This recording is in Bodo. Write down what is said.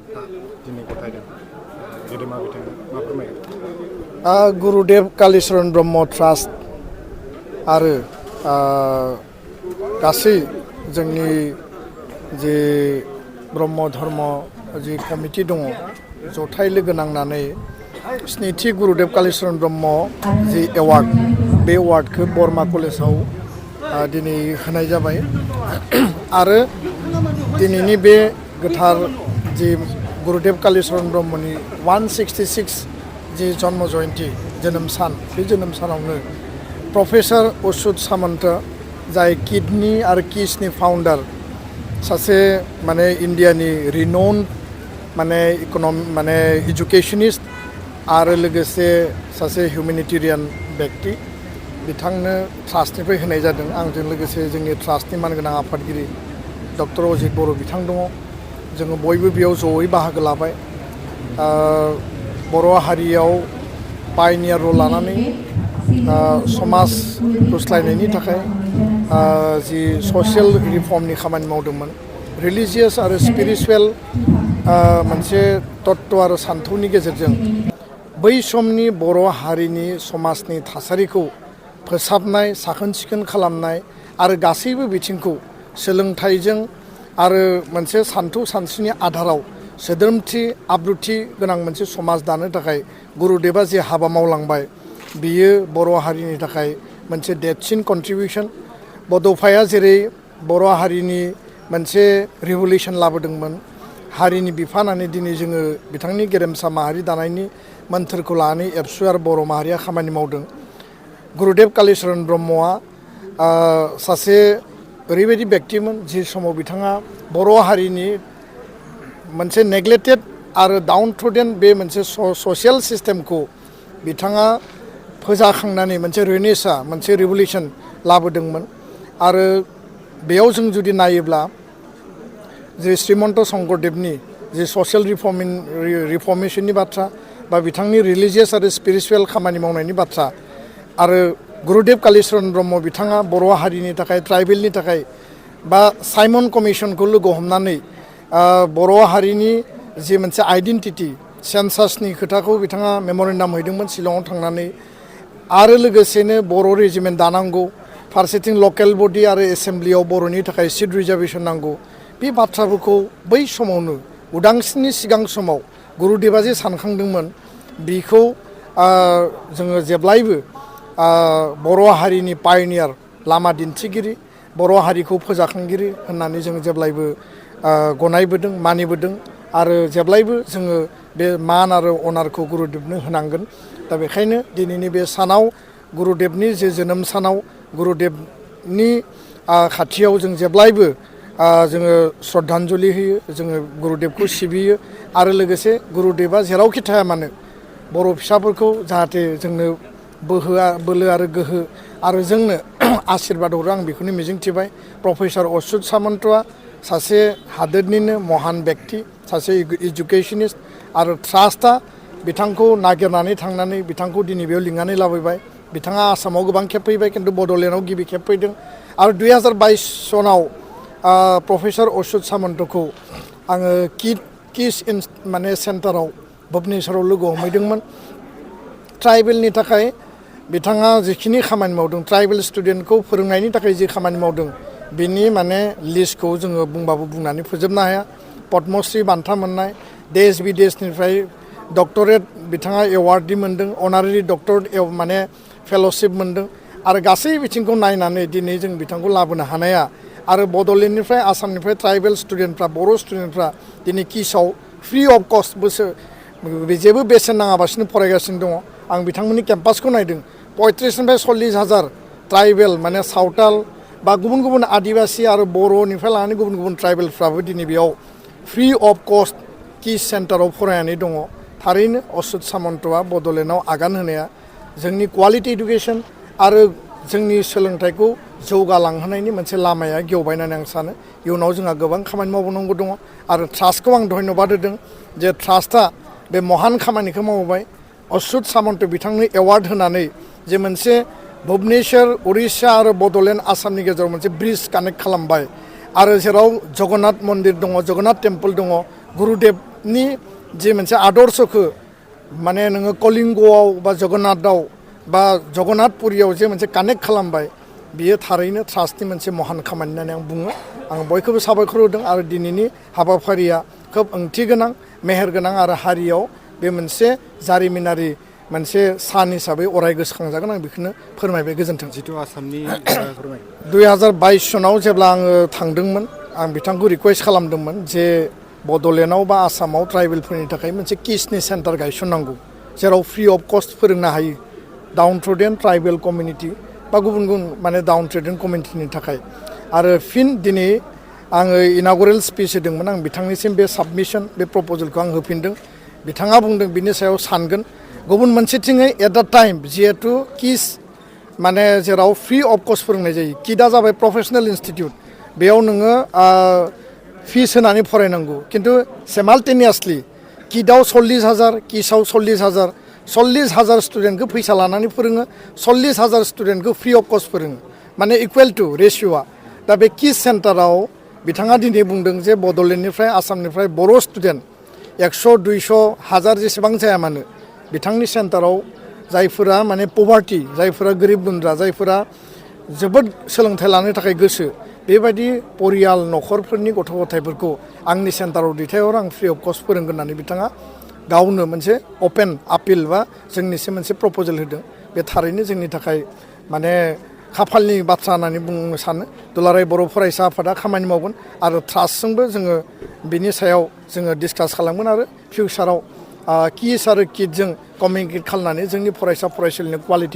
बान्था दिनै गथायदों गेदेमा बिथाङा मा फोरमायगोन? गुरुदेव कालीचरण ब्रह्म ट्रास्ट आरो गासै जोंनि जे ब्रह्म धर्म जि कमिटि दङ जथाय लोगो नांनानै स्निथि गुरुदेव कालीचरण ब्रह्म जि एवार्ड बे एवार्डखौ बरमा कलेजाव दिनै होनाय जाबाय आरो दिनैनि बे गोथार जि गुरुदेव कालीचरण ब्रह्मनि 166 जि जन्म जयन्ती जोनोम सान बे जोनोम सानावनो प्रफेसर अच्युत सामन्त जाय किडनी आरो किसनि फाउन्डार सासे माने इन्डियानि रिनोन माने माने एजुकेशनिस्ट आरो लोगोसे सासे हिउमेनिटेरियान व्यक्ति बिथांनो ट्रास्टनिफ्राय होनाय जादों। आंजों लोगोसे जोंनि ट्रास्टनि मानगोनां आफादगिरि डक्टर अजित बर' बिथां दङ। जोङो बयबो बेयाव जयै बाहागो लाबाय। बर' हारियाव पायनियार रल लानानै समाज गुस्लायनायनि थाखाय जि ससियेल रिफर्मनि खामानि मावदोंमोन रिलिजियास आरो स्पिरिचुवेल मोनसे तत्व आरो सान्थौनि गेजेरजों बै समनि बर' हारिनि समाजनि थासारिखौ फोसाबनाय साखोन सिखोन खालामनाय आरो गासैबो बिथिंखौ सोलोंथाइजों आरो मोनसे सान्थौ सानस्रिनि आधाराव सोद्रोमथि आब्रुथि गोनां मोनसे समाज दानो थाखाय गुरुदेवा जे हाबा मावलांबाय बियो बर' हारिनि थाखाय मोनसे देरसिन कन्ट्रिबिउसन। बड'फाया जेरै बर' हारिनि मोनसे रिभलिउसन लाबोदोंमोन हारिनि बिफा होननानै दिनै जोङो बिथांनि गेरेमसा माहारि दानायनि मोन्थोरखौ लानानै एबसु आरो बर' माहारिया खामानि मावदों। गुरुदेव कालीचरण ब्रह्मआ सासे ओरैबायदि व्यक्तिमोन जि समाव बिथाङा बर' हारिनि मोनसे नेग्लेक्टेड आरो डाउन ट्रडेन बे मोनसे ससियेल सिस्टेमखौ बिथाङा फोजाखांनानै मोनसे रेनेसा मोनसे रिभलिउसन लाबोदोंमोन। आरो बेयाव जों जुदि नायोब्ला जे श्रीमन्त शंकरदेबनि जे ससियेल रिफर्मेशननि बाथ्रा बा बिथांनि रिलिजियास आरो स्पिरिचुवेल खामानि मावनायनि बाथ्रा आरो गुरुदेव कालीचरण ब्रह्म बिथाङा बर' हारिनि थाखाय ट्राइबेलनि थाखाय बा साइमन कमिसनखौ लोगो हमनानै बर' हारिनि जि मोनसे आइडेन्टिटि सेन्सासनि खोथाखौ बिथाङा मेम'रेन्डाम हैदोंमोन शिलंआव थांनानै आरो लोगोसेनो बर' रेजिमेन्ट दानांगौ फारसेथिं लकेल बडि आरो एसेम्ब्लियाव बर'नि थाखाय सिट रिजार्भेसन नांगौ बे बाथ्राफोरखौ बै समावनो उदांस्रिनि सिगां समाव गुरुदेवा जे सानखांदोंमोन बिखौ जोङो जेब्लायबो बर' हारिनि पायनियार लामा दिन्थिगिरि बर' हारिखौ फोजाखांगिरि होननानै जों जेब्लायबो गनायबोदों मानिबोदों आरो जेब्लायबो जोङो बे मान आरो अनारखौ गुरुदेबनो होनांगोन। दा बेखायनो दिनैनि बे सानाव गुरुदेबनि जे जोनोम सानाव गुरुदेबनि खाथियाव जों जेब्लायबो जोङो श्रद्धान्जलि होयो जोङो गुरुदेबखौ सिबियो आरो लोगोसे गुरुदेबा जेरावखि थाया मानो बर' फिसाफोरखौ जाहाथे जोंनो बोलो आरो गोहो आरो जोंनो आशीर्बाद हरो आं बेखौनो मिजिंथिबाय। प्रफेसर अच्युत सामन्तआ सासे हादोरनिनो महान व्यक्ति सासे एजुकेशनिस्ट आरो ट्रास्टआ बिथांखौ नागिरनानै थांनानै बिथांखौ दिनै बेयाव लिंनानै लाबोबाय। बिथाङा आसामाव गोबां खेब फैबाय खिन्थु बड'लेण्डआव गिबि खेब फैदों आरो 2022 सनाव प्रफेसर अच्युत सामन्तखौ आङो किस माने सेन्टाराव भुबनेश्वराव लोगो हमहैदोंमोन। ट्राइबेलनि थाखाय बिथाङा जिखिनि खामानि मावदों ट्राइबेल स्टुडेन्टखौ फोरोंनायनि थाखाय जि खामानि मावदों बिनि माने लिस्टखौ जोङो बुंबाबो बुंनानै फोजोबनो हाया। पद्मश्री बान्था मोननाय देश बिदेशनिफ्राय डक्टरेट बिथाङा एवार्डि मोन्दों अनारारि डक्टरेट माने फेल'शिप मोन्दों आरो गासै बिथिंखौ नायनानै दिनै जों बिथांखौ लाबोनो हानाया आरो बड'लेण्डनिफ्राय आसामनिफ्राय ट्राइबेल स्टुडेन्टफ्रा बर' स्टुडेन्टफ्रा दिनै किसआव फ्रि अफ कस्ट जेबो बेसेन नाङाबासिनो फरायगासिनो दङ। आं बिथांमोननि केम्पासखौ नायदों 35निफ्राय 40,000 ट्राइबेल माने सावताल बा गुबुन गुबुन आदिबासि आरो बर'निफ्राय लानानै गुबुन गुबुन ट्राइबेलफ्राबो दिनै बेयाव फ्रि अफ कस्ट किस सेन्टाराव फरायनानै दङ। थारैनो अच्युत सामन्तआ बड'लेण्डआव आगान होनाया जोंनि क्वालिटि इडुकेसन आरो जोंनि सोलोंथाइखौ जौगालांहोनायनि मोनसे लामाया गेवबाय होननानै आं सानो। इयुनाव जोंहा गोबां खामानि मावबावनांगौ दङ आरो ट्रास्टखौ आं धन्यबाद होदों जे ट्रास्टआ बे महान खामानिखौ मावबाय। अच्युत सामन्त बिथांनो एवार्ड होनानै जे मोनसे भुबनेश्वर उरिष्या आरो बड'लेण्ड आसामनि गेजेराव मोनसे ब्रिज कानेक्ट खालामबाय आरो जेराव जगन्नाथ मन्दिर दङ जगन्नाथ टेम्पोल दङ गुरुदेबनि जे मोनसे आदर्शखौ माने नोङो कलिंगआव बा जगन्नाथआव बा जगन्नाथपुरियाव जे मोनसे कानेक्ट खालामबाय बियो थारैनो ट्रास्टनि मोनसे महान खामानि होननानै आं बुङो आं बयखौबो साबायखर होदों आरो दिनैनि हाबाफारिया खोब ओंथि गोनां मेहेर गोनां आरो हारियाव बे मोनसे जारिमिनारि मोनसे सान हिसाबै अराय गोसोखांजागोन आं बेखौनो फोरमायबाय गोजोन्थों जिथु आसामनि फोरमाय 2022 सनाव जेब्ला आङो थांदोंमोन आं बिथांखौ रिकुवेस्ट खालामदोंमोन जे बड'लेण्डआव बा आसामाव ट्राइबेलफोरनि थाखाय मोनसे किसनि सेन्टार गायसननांगौ जेराव फ्रि अफ कस्ट फोरोंनो हायो डाउन ट्रेडेन ट्राइबेल कमिउनिटि बा गुबुन गुबुन माने डाउन ट्रेडेन कमिउनिटिनि थाखाय आरो फिन दिनै आङो इनागुरेल स्पिच होदोंमोन आं बिथांनिसिम बे साबमिसन बे प्रप'जेलखौ आं होफिनदों बिथाङा बुंदों बिनि सायाव सानगोन गुबुन मोनसेथिङै एट दा टाइम जिहेतु किस माने जेराव फ्रि अफ कस्ट फोरोंनाय जायो किटआ जाबाय प्रफेसनेल इनस्टिटिउट बेयाव नोङो फिस होनानै फरायनांगौ खिन्थु सेमाल्टेनियासलि किटआव 40,000 किसआव 40,000 40,000 स्टुडेन्टखौ फैसा लानानै फोरोङो 40,000 स्टुडेन्टखौ फ्रि अफ कस्ट फोरोङो माने इकुवेल टु रेशिय'आ दा बे किस सेन्टाराव बिथाङा दिनै बुंदों जे बड'लेण्डनिफ्राय आसामनिफ्राय बर' स्टुडेन्ट 100 200 हाजार जेसेबां जाया मानो बिथांनि सेन्टाराव जायफोरा माने पभार्टि जायफोरा गोरिब गुन्द्रा जायफोरा जोबोद सोलोंथाइ लानो थाखाय गोसो बेबायदि परियाल न'खरफोरनि गथ' गथायफोरखौ आंनि सेन्टाराव दैथायहर आं फ्रि अफ कस्ट फोरोंगोन होननानै बिथाङा गावनो मोनसे अपेन आपिल बा जोंनिसिम मोनसे प्रप'जेल होदों बे थारैनो जोंनि थाखाय माने खाफालनि बाथ्रा होननानै बुंनो सानो दुलाराय बर' फरायसा आफादा खामानि मावगोन आरो ट्रास्टजोंबो जोङो बिनि सायाव जोङो डिसकास खालामगोन आरो फिउचाराव किस आरो किटजों कमिउनिकेट खालामनानै जोंनि फरायसा फरायसुलिनि क्वालिटि